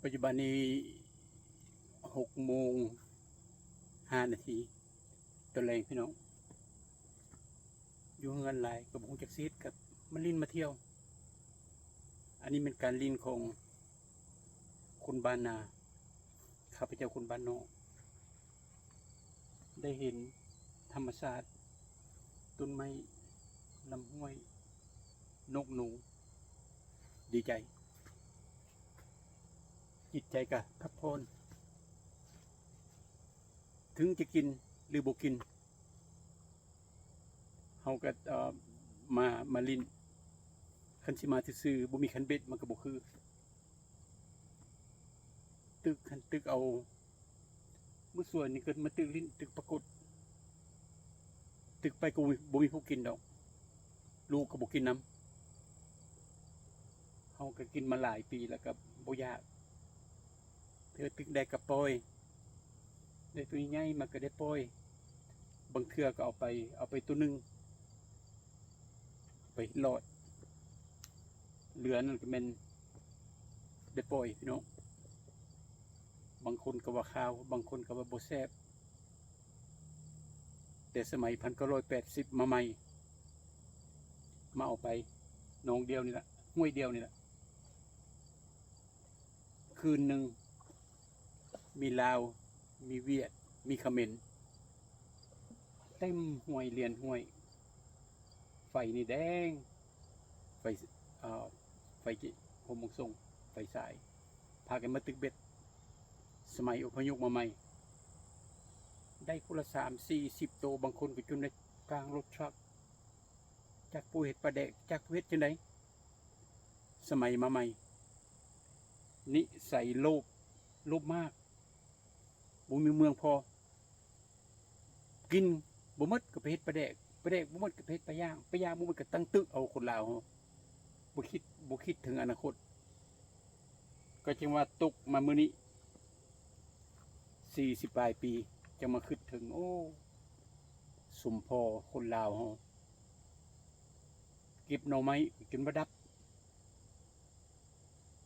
ປັດຈຸບັນນີ້ຫົກໂມງຫ້ານາທີຕອນແລງພີ່ນ້ອງ ຢູ່ເຮືອນຫຼາຍກໍບໍ່ຮູ້ຈັກຊິເຮັດ ກັບມາຫຼິ້ນມາທ່ຽວ. ອັນນີ້ແມ່ນການຫຼິ້ນຂອງຄົນບ້ານນາ ຂ້າພະເຈົ້າຄົນບ້ານນອກ ໄດ້ເຫັນທຳມະຊາດ ຕົ້ນໄມ້ ລຳຫ້ວຍ ນົກໜູ ດີໃຈ ຈິດໃຈກະພັກຜ່ອນ ເຖິງຈະກິນຫຼືບໍ່ກິນ ເຮົາກະ ເອີ ມາ ມາຫຼິ້ນ ຄັນຊິມາຊື່ໆ ບໍ່ມີຄັນເບັດ ມັນກະບໍ່ຄື ຕຶກຫັ້ນຕຶກເອົາ ມື້ສວນນີ້ກະມາຕຶກຫຼິ້ນ ຕຶກປາກົດ ຕຶກໄປກະບໍ່ມີຜູ້ກິນດອກ ລູກກະບໍ່ກິນນຳ. ເຮົາກະກິນມາຫຼາຍປີແລ້ວກະບໍ່ຢາກ ເທື່ອຕຶກໄດ້ກະປ່ອຍ ໄດ້ໂຕໃຫຍ່ມາກະໄດ້ປ່ອຍ ບາງເທື່ອກະເອົາໄປ ເອົາໄປໂຕໜຶ່ງ ໄປເຮັດຫຼອດ ເຫຼືອນັ້ນກະແມ່ນໄດ້ປ່ອຍພີ່ນ້ອງ. ບາງຄົນກະວ່າຄາວ ບາງຄົນກະວ່າບໍ່ແຊບ ແຕ່ສະໄໝພັນເກົ້າຮ້ອຍແປດສິບມາໃໝ່ ມາເອົາໄປ ໜອງດຽວນີ້ລະ ຫ້ວຍດຽວນີ້ລະ ຄືນໜຶ່ງ ມີລາວ ມີຫວຽດ ມີຂະເໝນ ເຕັມຫ້ວຍລຽນຫ້ວຍ ໄຟນີ້ແດງ ໄຟ ເອີ ໄຟຫົ່ມໝົງສົງ ໄຟສາຍ ພາກັນມາຕຶກເບັດ ສະໄໝອົບພະຍົບມາໃໝ່ ໄດ້ຄົນລະສາມສີ່ສິບໂຕ ບາງຄົນກະຈົນໄດ້ກາງລົດທຣັກ ຈັກຜູ້ເຮັດປາແດກ ຈັກເຮັດຈັ່ງໃດ ສະໄໝມາໃໝ່ ນິໄສໂລບ ໂລບມາກ ບໍ່ມີເມືອງພໍ ກິນບໍ່ໝົດກະໄປເຮັດປາແດກ ປາແດກບໍ່ໝົດກະໄປເຮັດປາຍ່າງ ປາຍ່າງບໍ່ໝົດກະຕັ້ງຕຶກເອົາຄົນລາວເຮົາ ບໍ່ຄິດ ບໍ່ຄິດເຖິງອະນາຄົດ ກະຈຶ່ງວ່າຕົກມາມື້ນີ້ສີ່ສິບປາຍປີ ຈັ່ງມາຄິດເຖິງ ໂອ້ ສົມພໍຄົນລາວເຮົາ ເກັບໜໍ່ໄມ້ຈົນບໍ່ດັບ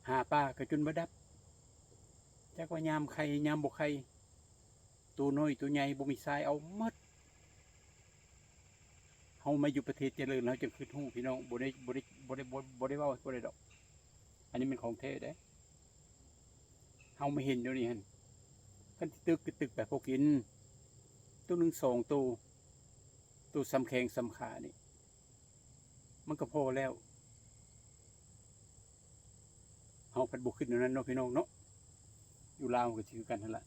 ຫາປາກະຈົນບໍ່ດັບ ຈັກວ່າຍາມໄຂ່ຍາມບໍ່ໄຂ່ ໂຕນ້ອຍໂຕໃຫຍ່ບໍ່ມີຊາຍເອົາໝົດ. ເຮົາມາຢູ່ປະເທດຈະເລີນ ເຮົາຈຶ່ງຄິດຮູ້ພີ່ນ້ອງ ບໍ່ໄດ້ ບໍ່ໄດ້ ບໍ່ໄດ້ ບໍ່ໄດ້ເວົ້າໃຫ້ຜູ້ໃດດອກ ອັນນີ້ແມ່ນຂອງແທ້ເດ້. ເຮົາມາເຫັນດຽວນີ້ຫັ້ນ ຄັນຊິຕຶກກະຕຶກໄປພໍກິນ ໂຕໜຶ່ງສອງໂຕ ໂຕສ່ຳແຂ້ງສ່ຳຂານີ້ ມັນກະພໍແລ້ວ ເຮົາພັດບໍ່ຄິດແນວນັ້ນເນາະພີ່ນ້ອງເນາະ. ຢູ່ລາວກະຊິຄືກັນຫັ້ນລະ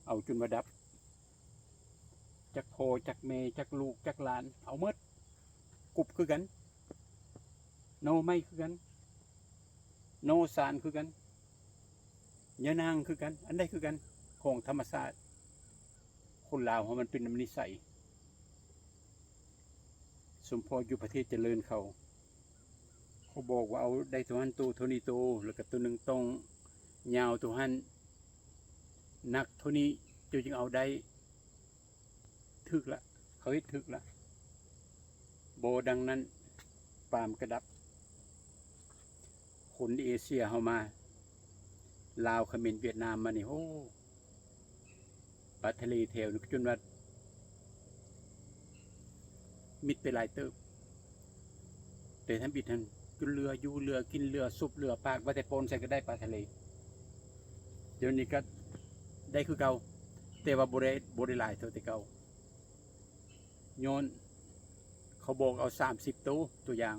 ເອົາຈົນວ່າດັບ ຈັກພໍ່ຈັກແມ່ຈັກລູກຈັກຫຼານ ເອົາໝົດ ກົບຄືກັນ ໜໍ່ໄມ້ຄືກັນ ໜໍ່ສານຄືກັນ ຍານາງຄືກັນ ອັນໃດຄືກັນ ຂອງທຳມະຊາດ. ຄົນລາວເຮົາມັນເປັນນຳນິໄສ ສົມພໍຢູ່ປະເທດຈະເລີນເຂົາ ເຂົາບອກວ່າເອົາໄດ້ເທົ່ານັ້ນໂຕເທົ່ານີ້ໂຕ ແລ້ວກະໂຕໜຶ່ງຕ້ອງຍາວເທົ່ານັ້ນ ໜັກເທົ່ານີ້ ເຈົ້າຈຶ່ງເອົາໄດ້ ຖືກລະ ເຂົາເຮັດຖືກລະ ບໍ່ດັ່ງນັ້ນປາມກະດັບ. ຄົນເອເຊຍເຮົາມາ ລາວ ຂະເໝນ ຫວຽດນາມມານີ້ ໂອ້ ປາທະເລແຖວນີ້ຈົນວ່າມິດໄປຫຼາຍເຕີບ ແຕ່ທຳອິດຫັ້ນ ຈົນເຫຼືອຢູ່ເຫຼືອກິນ ເຫຼືອສົບເຫຼືອປາກ ວ່າແຕ່ປ່ອນໃສກະໄດ້ປາທະເລ. ດຽວນີ້ກະໄດ້ຄືເກົ່າ ແຕ່ວ່າບໍ່ໄດ້ ບໍ່ໄດ້ຫຼາຍເທົ່າແຕ່ເກົ່າ ຍ້ອນເຂົາບອກເອົາສາມສິບໂຕ ຕົວຢ່າງ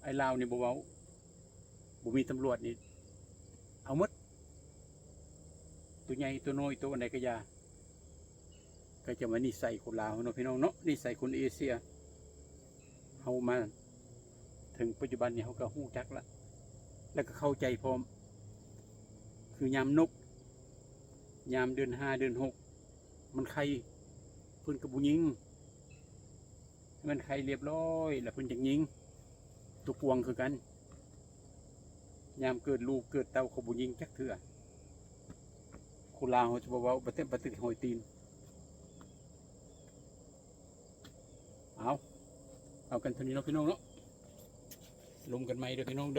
ໄອ້ລາວນີ້ບໍ່ເວົ້າ ບໍ່ມີຕຳຫຼວດນີ້ ເອົາໝົດ ໂຕໃຫຍ່ໂຕນ້ອຍ ໂຕອັນໃດກະຢ່າ. ກະຈະວ່ານິໄສຄົນລາວເຮົາເນາະພີ່ນ້ອງເນາະ ນິໄສຄົນເອເຊຍ ເຮົາມາເຖິງປັດຈຸບັນນີ້ ເຮົາກະຮູ້ຈັກລະ ແລ້ວກະເຂົ້າໃຈພ້ອມ ຄືຍາມນົກ ຍາມເດືອນຫ້າເດືອນຫົກ ມັນໄຂ່ ເພິ່ນກະບໍ່ຍິງ ໃຫ້ມັນໄຂ່ລຽບຮ້ອຍ ແລ້ວເພິ່ນຈັ່ງຍິງ. ໂຕກວາງຄືກັນ ຍາມເກີດລູກເກີດເຕົ້າ ເຂົາບໍ່ຍິງຈັກເທື່ອ. ຄົນລາວເຮົາຈະບໍ່ເວົ້າ ບໍ່ແຕະປະຕຶກຫອຍຕີນ. ເອົາ ເອົາກັນເທົ່ານີ້ເນາະພີ່ນ້ອງເນາະ ລົມກັນໃໝ່ເດີພີ່ນ້ອງເດີ.